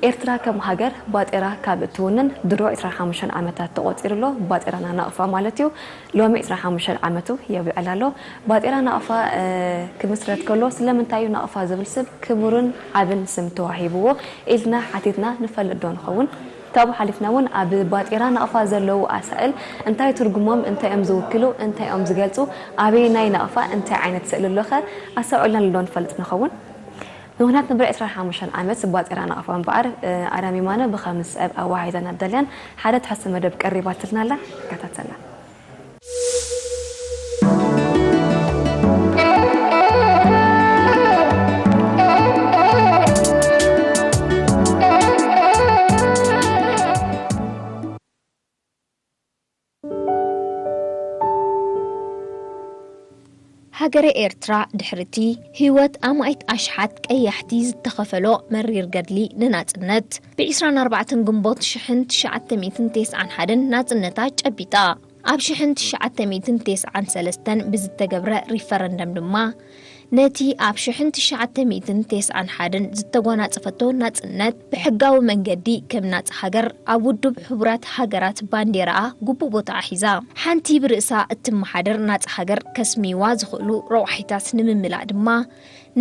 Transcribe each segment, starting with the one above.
ኤርትራ ከም ሃገር ባጤራ ካብ እትውንን ድሮ ዕስራን ሓሙሽተን ዓመታት ተቖጺሩ ኣሎ። ባጤራና ናቕፋ ማለት እዩ። ሎሚ ዕስራን ሓሙሽተን ዓመቱ የብዕል ኣሎ። ባጤራ ናቕፋ፣ እ፣ ክምስረት ከሎ ስለምንታይ እዩ ናቕፋ ዝብል ስም ክቡርን ዓብን ስም ተዋሂብዎ ኢልና ሓቲትና ንፈልጥ ዶ ንኸውን? ካብኡ ሓሊፍና እውን ኣብ ባጤራ ናቕፋ ዘለዉ ኣሳእል እንታይ ትርጉሞም፣ እንታይ እዮም ዝውክሉ፣ እንታይ እዮም ዝገልጹ፣ ኣበየናይ ናቕፋ እንታይ ዓይነት ስእሊ ኣሎኸ ኣስተውዒልናሉ ዶ ንፈልጥ ንኸውን? ብምኽንያት ንብረ ዕስራን ሓሙሽተን ዓመት ባጤራ ናቕፋ እምበኣር፣ እ፣ ኣዳም የማነ ብኸም ዝስዕብ ኣወሃሂደን ኣብ ደልያን ሓደ ትሕዝቶ መደብ ቀሪባትልና ኣላ። ተከታተላ። ሃገረ ኤርትራ ድሕርቲ ህይወት ኣማኢት ኣሽሓት ቀያሕቲ ዝተኸፈሎ መሪር ገድሊ ንናጽነት፣ ብ ዕስራን ኣርባዕተን ግንቦት ሽሕን ትሽዓተ ሚእትን ተስዓን ሓደን ናጽነታ ጨቢጣ። ኣብ ሽሕን ትሽዓተ ሚእትን ተስዓን ሰለስተን ብዝተገብረ ሪፈረንደም ድማ፣ ነቲ ኣብ ሽሕን ትሽዓተ ሚእትን ተስዓን ሓደን ዝተጓናጸፈቶ ናጽነት፣ ብሕጋዊ መንገዲ ከም ናጻ ሃገር ኣብ ውድብ ሕቡራት ሃገራት ባንዴራኣ ግቡእ ቦታኣ ሒዛ። ሓንቲ ብርእሳ እትመሓደር ናጻ ሃገር ከስምይዋ ዝኽእሉ ረቋሒታት ንምምላእ ድማ፣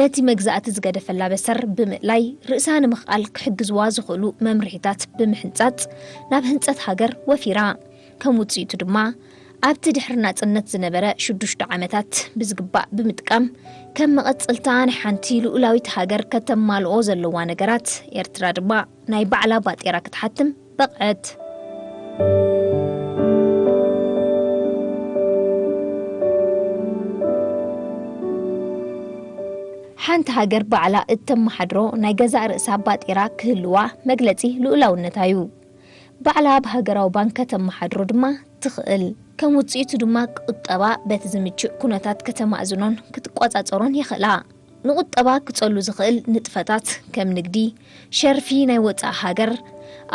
ነቲ መግዛእቲ ዝገደፈላ በሰር ብምእላይ፣ ርእሳ ንምኽኣል ክሕግዝዋ ዝኽእሉ መምርሒታት ብምሕንጻጽ፣ ናብ ህንጸት ሃገር ወፊራ። ከም ውጽኢቱ ድማ፣ ኣብቲ ድሕሪ ናጽነት ዝነበረ ሽዱሽተ ዓመታት ብዝግባእ ብምጥቃም፣ ከም መቐጸልታ ናይ ሓንቲ ልኡላዊት ሃገር ከተማልኦ ዘለዋ ነገራት፣ ኤርትራ ድማ ናይ ባዕላ ባጤራ ክትሓትም በቕዐት። ሓንቲ ሃገር ባዕላ እተመሓድሮ ናይ ገዛእ ርእሳ ባጤራ ክህልዋ መግለጺ ልኡላውነታ እዩ። ባዕላ ብሃገራዊ ባንክ ከተመሓድሮ ድማ ትኽእል። ከም ውጽኢቱ ድማ ቁጠባ በቲ ዝምችእ ኩነታት ከተማእዝኖን ክትቆጻጸሮን ይኽእላ። ንቁጠባ ክጸሉ ዝኽእል ንጥፈታት ከም ንግዲ፣ ሸርፊ ናይ ወጻኢ ሃገር፣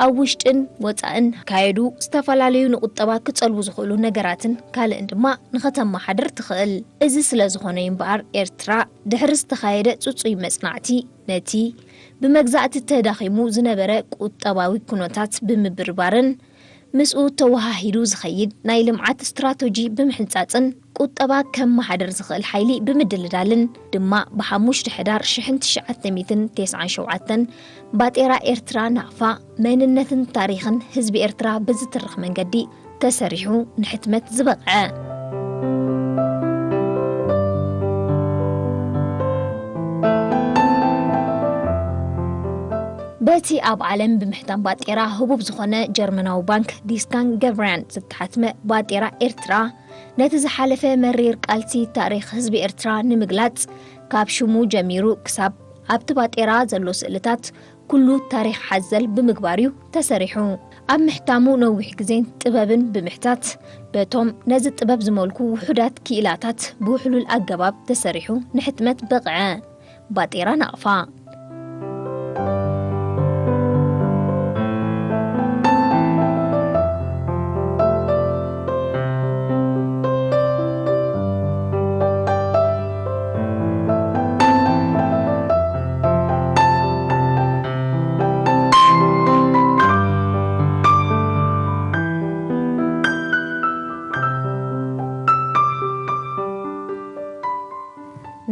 ኣብ ውሽጥን ወጻእን ካየዱ ዝተፈላለዩ ንቁጠባ ክጸልዉ ዝኽእሉ ነገራትን ካልእን ድማ ንኸተመሓድር ትኽእል። እዚ ስለ ዝኾነ እዩ እምበኣር ኤርትራ ድሕሪ ዝተኻየደ ጽጹይ መጽናዕቲ ነቲ ብመግዛእቲ ተዳኺሙ ዝነበረ ቁጠባዊ ኩነታት ብምብርባርን ምስኡ ተወሃሂዱ ዝኸይድ ናይ ልምዓት ስትራተጂ ብምሕንጻጽን ቁጠባ ከመሓድር ዝኽእል ሓይሊ ብምድልዳልን ድማ ብሓሙሽተ ሕዳር ሽሕን ትሽዓተ ሚእትን ተስዓን ሸውዓተን ባጤራ ኤርትራ ናቕፋ መንነትን ታሪኽን ህዝቢ ኤርትራ ብዝትርኽ መንገዲ ተሰሪሑ ንሕትመት ዝበቕዐ። በቲ ኣብ ዓለም ብምሕታም ባጤራ ህቡብ ዝኾነ ጀርመናዊ ባንክ ዲስካን ገብርያን ዝተሓትመ ባጤራ ኤርትራ፣ ነቲ ዝሓለፈ መሪር ቃልሲ ታሪኽ ህዝቢ ኤርትራ ንምግላጽ፣ ካብ ሽሙ ጀሚሩ ክሳብ ኣብቲ ባጤራ ዘሎ ስእልታት ኩሉ ታሪኽ ሓዘል ብምግባር እዩ ተሰሪሑ። ኣብ ምሕታሙ ነዊሕ ግዜን ጥበብን ብምሕታት፣ በቶም ነዚ ጥበብ ዝመልኩ ውሑዳት ክኢላታት ብውሕሉል ኣገባብ ተሰሪሑ ንሕትመት በቕዐ። ባጤራ ናቕፋ።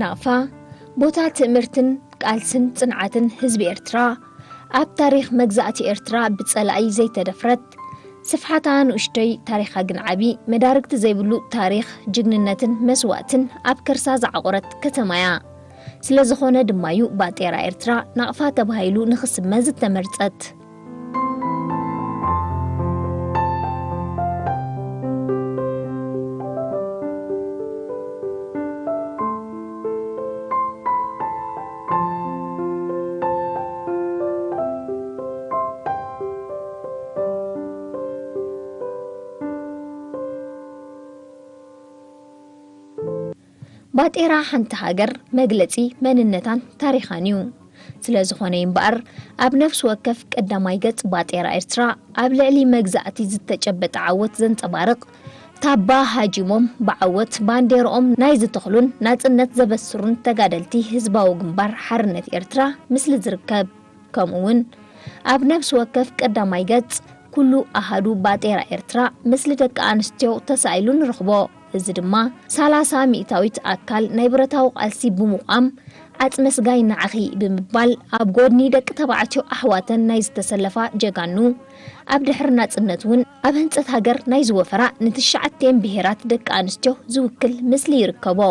ናቕፋ፣ ቦታ ትእምርትን ቃልስን ጽንዓትን ህዝቢ ኤርትራ፣ ኣብ ታሪኽ መግዛእቲ ኤርትራ ብጸላኢ ዘይተደፍረት፣ ስፍሓታ ንኡሽተይ ታሪኻ ግን ዓቢ፣ መዳርግቲ ዘይብሉ ታሪኽ ጅግንነትን መስዋእትን ኣብ ከርሳ ዝዓቖረት ከተማ እያ። ስለ ዝኾነ ድማ'ዩ ባጤራ ኤርትራ ናቕፋ ተባሂሉ ንኽስመ ዝተመርጸት። ባጤራ ሓንቲ ሃገር መግለጺ መንነታን ታሪኻን እዩ። ስለ ዝኾነ እምበኣር፣ ኣብ ነፍሲ ወከፍ ቀዳማይ ገጽ ባጤራ ኤርትራ ኣብ ልዕሊ መግዛእቲ ዝተጨበጠ ዓወት ዘንጸባርቕ፣ ታባ ሃጂሞም ብዓወት ባንዴርኦም ናይ ዝተኽሉን ናጽነት ዘበስሩን ተጋደልቲ ህዝባዊ ግንባር ሓርነት ኤርትራ ምስሊ ዝርከብ። ከምኡ እውን ኣብ ነፍሲ ወከፍ ቀዳማይ ገጽ ኩሉ ኣሃዱ ባጤራ ኤርትራ ምስሊ ደቂ ኣንስትዮ ተሳኢሉ ንረኽቦ። እዚ ድማ ሰላሳ ሚእታዊት ኣካል ናይ ብረታዊ ቃልሲ ብምዃም፣ ዓጽመ ስጋይ ንዓኺ ብምባል ኣብ ጎድኒ ደቂ ተባዕትዮ ኣሕዋተን ናይ ዝተሰለፋ ጀጋኑ፣ ኣብ ድሕሪ ናጽነት እውን ኣብ ህንጸት ሃገር ናይ ዝወፈራ ንትሽዓቲኤን ብሄራት ደቂ ኣንስትዮ ዝውክል ምስሊ ይርከቦ።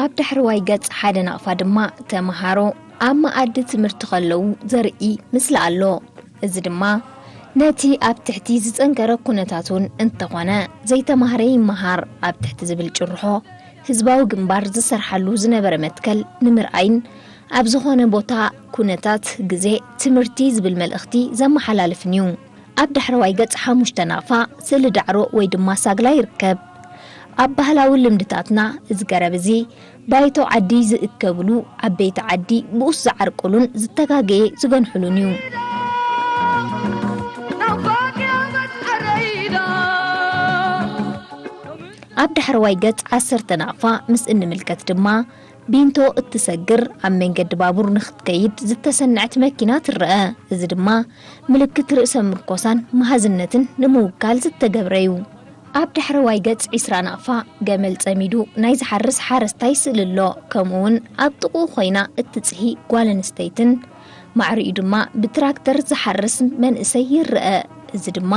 ኣብ ዳሕረዋይ ገጽ ሓደ ናቕፋ ድማ ተመሃሮ ኣብ መኣዲ ትምህርቲ ከለዉ ዘርኢ ምስሊ ኣሎ። እዚ ድማ ነቲ ኣብ ትሕቲ ዝጸንከረ ኩነታት እውን እንተኾነ ዘይተማህረ ይመሃር ኣብ ትሕቲ ዝብል ጭርሖ ህዝባዊ ግንባር ዝሰርሓሉ ዝነበረ መትከል ንምርኣይን ኣብ ዝኾነ ቦታ ኩነታት ግዜ ትምህርቲ ዝብል መልእኽቲ ዘመሓላልፍን እዩ። ኣብ ዳሕረዋይ ገጽ ሓሙሽተ ናቕፋ ስእሊ ዳዕሮ ወይ ድማ ሳግላ ይርከብ። ኣብ ባህላዊ ልምድታትና እዚ ገረብ እዚ ባይቶ ዓዲ ዝእከብሉ፣ ዓበይቲ ዓዲ ብኡስ ዝዓርቅሉን ዝተጋገየ ዝገንሕሉን እዩ። ኣብ ዳሕረዋይ ገጽ ዓሰርተ ናቕፋ ምስ እንምልከት ድማ ቢንቶ እትሰግር ኣብ መንገዲ ባቡር ንኽትከይድ ዝተሰንዐት መኪና ትረአ። እዚ ድማ ምልክት ርእሰ ምርኮሳን መሃዝነትን ንምውካል ዝተገብረ እዩ። ኣብ ዳሕረዋይ ገጽ ዕስራ ናቕፋ ገመል ጸሚዱ ናይ ዝሓርስ ሓረስታይ ስእሊ ኣሎ። ከምኡ እውን ኣብ ጥቕኡ ኮይና እትጽሂ ጓል ኣንስተይትን ማዕሪኡ ድማ ብትራክተር ዝሓርስ መንእሰይ ይረአ። እዚ ድማ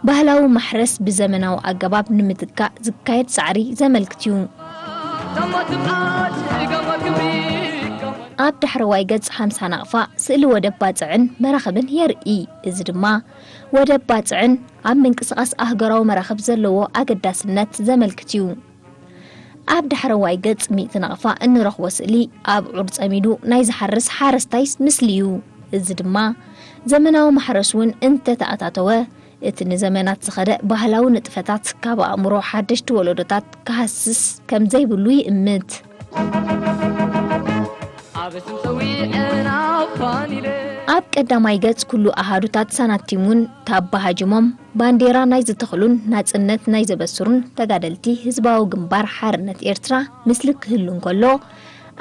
ባህላዊ ማሕረስ ብዘመናዊ ኣገባብ ንምትካእ ዝካየድ ጻዕሪ ዘመልክት እዩ። ኣብ ዳሕረዋይ ገጽ ሓምሳ ናቕፋ ስእሊ ወደብ ባጽዕን መራኽብን የርኢ። እዚ ድማ ወደብ ባጽዕን ኣብ ምንቅስቓስ ኣህገራዊ መራኽብ ዘለዎ ኣገዳስነት ዘመልክት እዩ። ኣብ ዳሕረዋይ ገጽ ሚእቲ ናቕፋ እንረኽቦ ስእሊ ኣብዑር ጸሚዱ ናይ ዝሓርስ ሓረስታይ ምስሊ እዩ። እዚ ድማ ዘመናዊ ማሕረስ እውን እንተተኣታተወ፣ እቲ ንዘመናት ዝኸደ ባህላዊ ንጥፈታት ካብ ኣእምሮ ሓደሽቲ ወለዶታት ክሃስስ ከም ዘይብሉ ይእምት። ኣብ ቀዳማይ ገጽ ኩሉ ኣሃዱታት ሳናቲም እውን ታባ ሃጂሞም ባንዴራ ናይ ዝተኽሉን ናጽነት ናይ ዘበስሩን ተጋደልቲ ህዝባዊ ግንባር ሓርነት ኤርትራ ምስሊ ክህሉ እንከሎ፣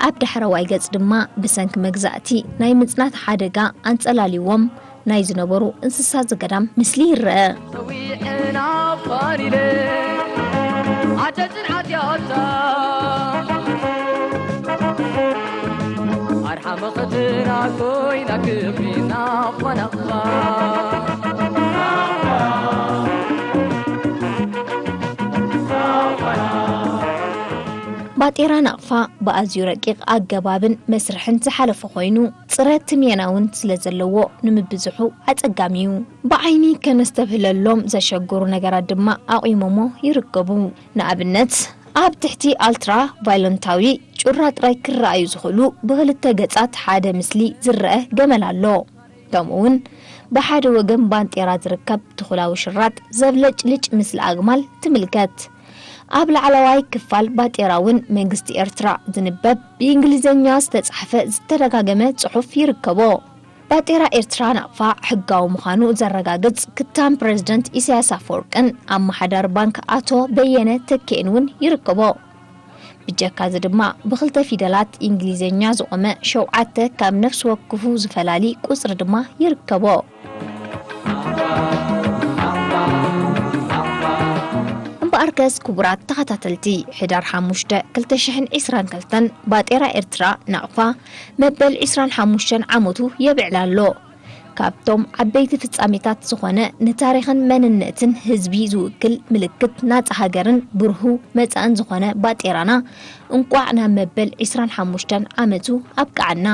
ኣብ ዳሕረዋይ ገጽ ድማ ብሰንኪ መግዛእቲ ናይ ምጽናት ሓደጋ ኣንጸላልይዎም ናይ ዝነበሩ እንስሳ ዘገዳም ምስሊ ይረአ። ባጤራ ናቕፋ ብኣዝዩ ረቂቕ ኣገባብን መስርሕን ዝሓለፈ ኮይኑ፣ ጽረት ትሜናውን ስለ ዘለዎ ንምብዝሑ ኣጸጋሚ እዩ። ብዓይኒ ከነስተብህለሎም ዘሸግሩ ነገራት ድማ ኣቑሞሞ ይርከቡ። ንኣብነት፣ ኣብ ትሕቲ ኣልትራ ቫዮለንታዊ ጩራ ጥራይ ክረኣዩ ዝኽእሉ ብኽልተ ገጻት ሓደ ምስሊ ዝረአ ገመል ኣሎ። ከምኡውን ብሓደ ወገን ባንጤራ ዝርከብ ትኹላዊ ሽራጥ ዘብለጭልጭ ምስሊ ኣግማል ትምልከት። ኣብ ላዕለዋይ ክፋል ባጤራ እውን መንግስቲ ኤርትራ ዝንበብ ብእንግሊዝኛ ዝተጻሕፈ ዝተደጋገመ ጽሑፍ ይርከቦ። ባጤራ ኤርትራ ናቕፋ ሕጋዊ ምዃኑ ዘረጋግጽ ክታም ፕረዚደንት ኢሳያስ ኣፈወርቅን ኣመሓዳሪ ባንክ ኣቶ በየነ ተኬን እውን ይርከቦ። ብጀካዚ ድማ ብኽልተ ፊደላት እንግሊዝኛ ዝቖመ ሸውዓተ ካብ ነፍሲ ወከፉ ዝፈላሊ ቁጽሪ ድማ ይርከቦ። እምበኣርከስ ክቡራት ተኸታተልቲ፣ ሕዳር ሓሙሽተ ክልተ ሽሕን ዕስራን ክልተን ባጤራ ኤርትራ ናቕፋ መበል ዕስራን ሓሙሽተን ዓመቱ የብዕል ኣሎ። ካብቶም ዓበይቲ ፍጻሜታት ዝኾነ ንታሪኽን መንነትን ህዝቢ ዝውክል ምልክት ናጻ ሃገርን ብርሁ መጻእን ዝኾነ ባጤራና እንቋዕ ናብ መበል ዕስራን ሓሙሽተን ዓመቱ ኣብቅዓና።